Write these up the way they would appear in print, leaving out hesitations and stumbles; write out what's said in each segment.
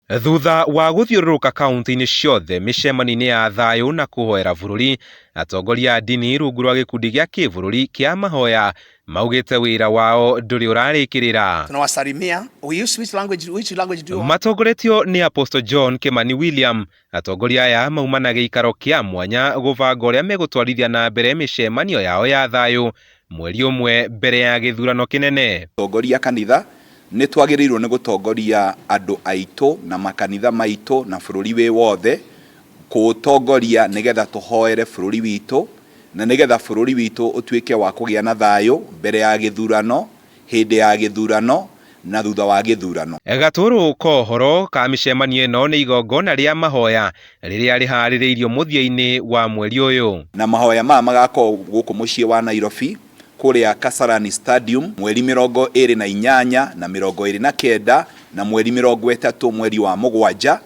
Thutha wa gũthiũrũrũka kaunti-inĩ ciothe mĩcemanio-inĩ ya thayũ na kũhoera bũrũri, atongoria a ndini rungu rwa gĩkundi gĩa kĩbũrũri kĩa mahoya maugĩte wĩra wao ndũrĩ ũrarĩkĩrĩra. Tunawasalimia. We use which language, which language do you want? Matongoretio nĩ Apostle John Kimani William, atongoria aya mauma na gĩikaro kĩa mwanya gũbanga ũrĩa megũtwarithia na mbere mĩcemanio yao ya thayũ mweri ũmwe mbere ya gĩthurano kĩnene. Atongoria kanitha nĩ twagĩrĩirwo nĩ gũtongoria andũ aitũ na makanitha maitũ na bũrũri wĩ wothe, kũũtongoria nĩgetha tũhoere bũrũri witũ na nĩgetha bũrũri witũ ũtuĩke wa kũgĩa na thayũ mbere ya gĩthurano, hĩndĩ ya gĩthurano na thutha wa gĩthurano. Gatũrũ ka ũhoro ka mĩcemanio ĩno nĩ igongona rĩa mahoya rĩrĩa rĩharĩrĩirio mũthia-inĩ wa mweri ũyũ. Na mahoya maya magakorwo gũkũ mũciĩ wa Nairobi kũrĩa Kasarani Stadium mweri 28 na 29 na mweri 30 mweri wa 7.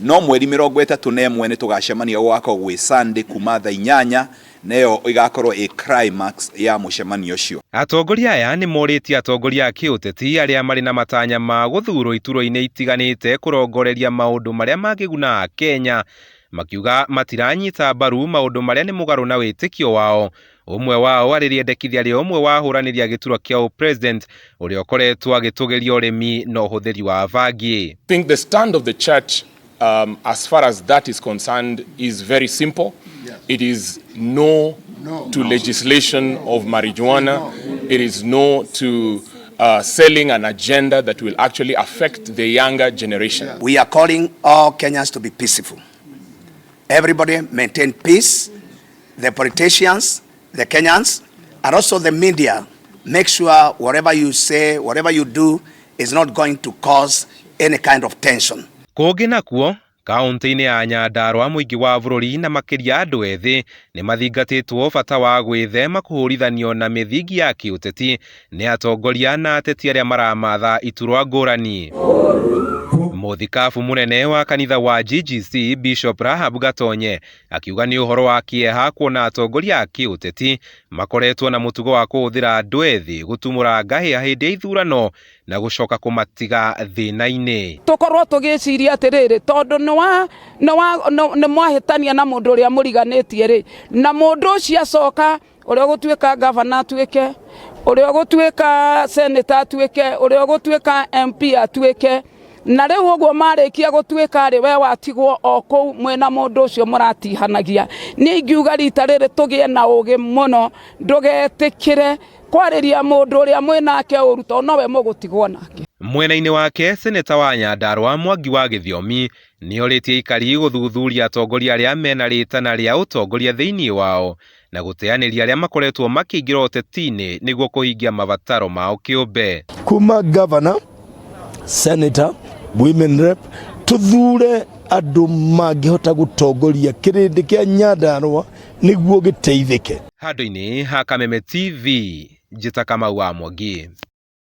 No mweri 31 nĩ tũgacemania, gũgakorwo gwĩ Sunday kuma thaa 8, neyo ĩgakorwo ĩ climax ya mũcemanio ũcio. Atongoria aya nĩ morĩtie atongoria a kĩũteti arĩa marĩ na matanya ma gũthurwo iturwa-inĩ itiganĩte kũrongoreria maũndũ marĩa mangĩguna Akenya, makiuga matiranyita mbaru maũndũ marĩa nĩ mũgarũ na wĩtĩkio wao. Ũmwe wao arĩ rĩendekithia rĩa ũmwe wa ahũranĩri a gĩturwa kĩa ũpresident ũrĩa ũkoretwo agĩtũgĩria ũrĩmi na ũhũthĩri wa bangi. I think the stand of the church, as far as that is concerned, is very simple. It is no to legislation of marijuana. It is no to selling an agenda that will actually affect the younger generation. We are calling all Kenyans to be peaceful. Everybody maintain peace. The politicians, the Kenyans, and also the media, make sure whatever you say, whatever you do, is not going to cause any kind of tension. Kũngĩ nakuo kaunti-inĩ ya Nyandarua, mũingĩ wa bũrũri na makĩria andũ ethĩ nĩ mathingatĩtwo bata wa gwĩthema kũhũrithanio na mĩthingi ya kĩũteti nĩ atongoria na ateti arĩa maramatha iturwa ngũrani. Mũthikabu mũnene wa kanitha wa GGC, Bishop Rahab Gatonye, akiuga nĩ ũhoro wa kĩeha kuona atongoria a kĩũteti makoretwo na mũtugo wa kũhũthĩra andũ ethĩ gũtumũra ngahĩha hĩndĩ ya ithurano na gũcoka kũmatiga thĩna-inĩ. Tukorwo tũgĩciria atĩrĩrĩ, tondũ nĩ mwahĩtania na mũndũ ũrĩa mũriganĩtie rĩ, na mũndũ ũcio acoka, ũrĩa ũgũtuĩka gavana atuĩke, ũrĩa ũgũtuĩka senator atuĩke, ũrĩa ũgũtuĩka MP atuĩke, na rĩu ũguo marĩkia gũtuĩka rĩ, we watigwo o kũu mwĩna mũndũ ũcio mũratihanagia. Niĩ ingiuga rita rĩrĩ tũgĩe na ũgĩ mũno, ndũgetĩkĩre kwarĩria mũndũ ũrĩa mwĩnake ũru, tondũ nowe mũgũtigwo nake. Mwena-inĩ wake, seneta wa Nyandarua Mwangi wa Gĩthiomi nĩ orĩtie aikari gũthuthuria atongoria arĩa mena rĩtana rĩa ũtongoria thĩinĩ wao na gũteanĩria arĩa makoretwo makĩingĩra ũteti-inĩ nĩguo kũhingia mabataro mao kĩũmbe. Kuma governor, senator, women rep, tuthure andũ mangĩhota gũtongoria kĩrĩndĩ kĩa Nyandarua nĩguo gĩteithĩke. Handũ-inĩ ha Kameme TV, njĩta Kamau wa Mwangi.